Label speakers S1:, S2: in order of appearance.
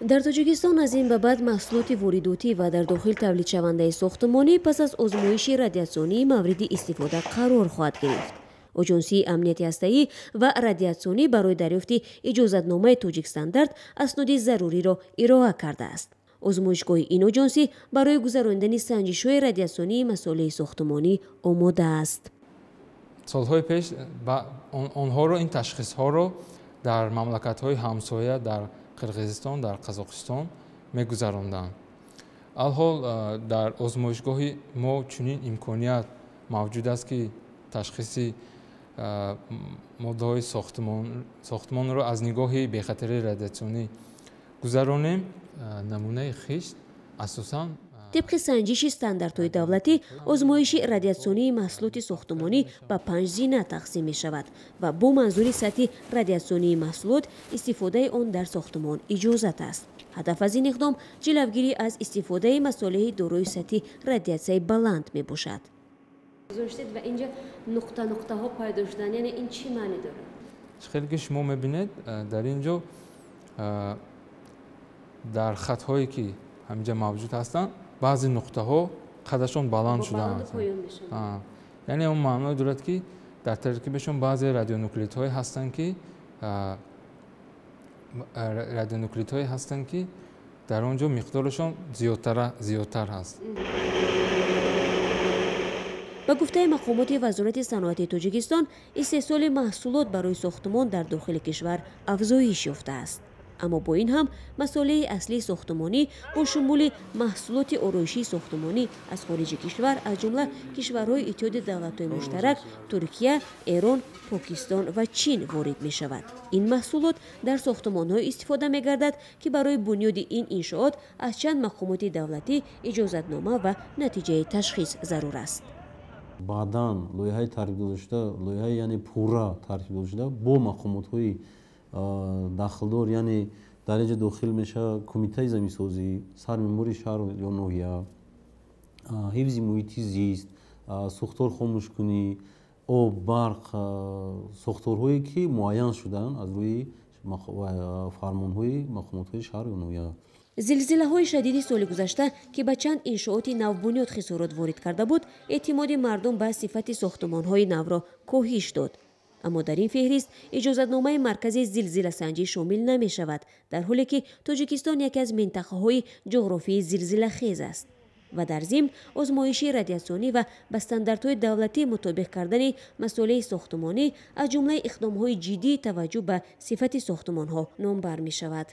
S1: Дар Тоҷикистон аз ин ба баъд маҳсулоти воридотӣ ва дар дохил тавлидшавандаи сохтмонӣ пас аз озмоиши радиатсионӣ мавриди истифода қарор хоҳад гирифт. Оҷонсии амнияти ҳастаӣ ва радиатсионӣ барои дарёфти иҷозатномаи Тоҷикстандарт асноди заруриро ироа кардааст. Озмоишгоҳи ин оҷонсӣ барои гузаронидани санҷишҳои радиатсионии масолеҳи сохтмонӣ омода аст.
S2: Солҳои пеш онҳоро, ин ташхисҳоро дар мамлакатҳои ҳамсоя, дар Қирғизистон, дар Қазоқистон мегузаронданд. Алҳол дар озмоишгоҳи мо чунин имконият мавҷуд аст, ки ташхиси моддаҳои сохтмонро аз нигоҳи бехатарии радиатсионӣ гузаронем. Намунаи хишт асосан
S1: Тибқи санҷиши стандартҳои давлатӣ, озмоиши радиатсионии маҳсулоти сохтмонӣ ба 5 зина тақсим мешавад ва бо манзури сатҳи радиатсионии маҳсулот истифодаи он дар сохтмон иҷозат аст. Ҳадаф аз ин иқдом ҷилавгирӣ аз истифодаи масолеҳи дорои сатҳи радиатсияи баланд мебошад. Гузоштед ва инҷа нуқта нуқтаҳо пайдо шуданд, яъне ин чӣ маънӣ дорад?
S2: Хеле ки шумо мебинед, дар ин ҷо дар хатҳое ки ҳаминҷа мавҷуд ҳастанд, баъзе нуқтаҳо қадашон баланд шудаанд. Яъне он маъное дорад, ки дар таркибашон баъзе радионуклидҳое ҳастанд, ки дар он ҷо миқдорашон зиёдтар ҳаст.
S1: Ба гуфтаи мақомоти Вазорати саноати Тоҷикистон, истеҳсоли маҳсулот барои сохтмон дар дохили кишвар афзоиш ёфтааст, аммо бо ин ҳам масолеҳи аслии сохтмонӣ бо шумули маҳсулоти ороишии сохтмонӣ аз хориҷи кишвар, аз ҷумла кишварҳои Иттиҳоди Давлатҳои Муштарак, Туркия, Эрон, Покистон ва Чин ворид мешавад. Ин маҳсулот дар сохтмонҳое истифода мегардад, ки барои бунёди ин иншоот аз чанд мақомоти давлатӣ иҷозатнома ва натиҷаи ташхис зарур аст.
S3: Баъдан лоиҳаи тартиб додашуда, лоиҳаи, яъне пурра тартиб додашуда бо мақомотҳои дахлдор, яъне дар инҷа дохил мешавад кумитаи заминсозӣ, сармеъмори шаҳр ё ноҳия, ҳифзи муҳити зист, сӯхтор хомӯшкунӣ, об, барқ, сохторҳое ки муайян шуданд аз рӯи фармонҳои мақомотҳои шаҳр ё ноҳия.
S1: Зилзилаҳои шадиди соли гузашта, ки ба чанд иншооти навбунёд хисорот ворид карда буд, эътимоди мардум ба сифати сохтмонҳои навро коҳиш дод. Аммо дар ин феҳрист иҷозатномаи маркази зилзиласанҷӣ шомил намешавад, дар ҳоле ки Тоҷикистон яке аз минтақаҳои ҷуғрофии зилзилахез аст. Ва дар зимн озмоиши радиатсионӣ ва ба стандартҳои давлатӣ мутобиқ кардани масолеҳи сохтмонӣ аз ҷумлаи иқдомҳои ҷиддии таваҷҷӯҳ ба сифати сохтмонҳо номбар мешавад.